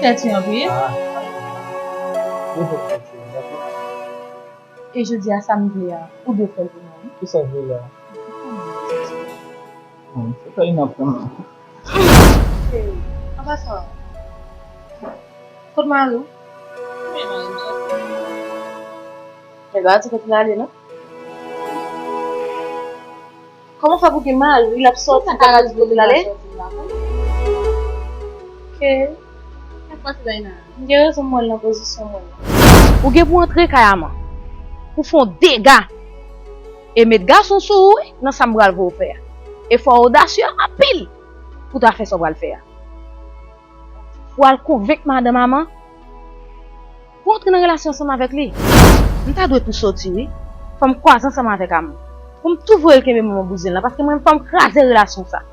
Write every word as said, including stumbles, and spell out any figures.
Tèt wi anpil. E jodi a sa m vle a, ou dwe fè l pou mwen wi. Kisa w vle la? An pasan, kot mari w? Nèg la di kote l ale non. Kòman fè pou gen mari l ap sòti pa ka di kote l ale? Ok. M gen rezon mwen nan pozisyon mwen. Ou gen pou antre kay Aman pou fè yon dega e met gason sou ou wi nan sa m pral voye w fè a. E fò w odasye anpil pou ta fè sa w pral fè a. Pou al konvenk madanm Aman pou antre nan relasyon ansanm avèk li. M ta dwe tou soti wi. Fò m kwaze ansanm avèk Aman pou m tou voye l kenbe manman bouzen l lan paske mwen fò m kraze relasyon sa.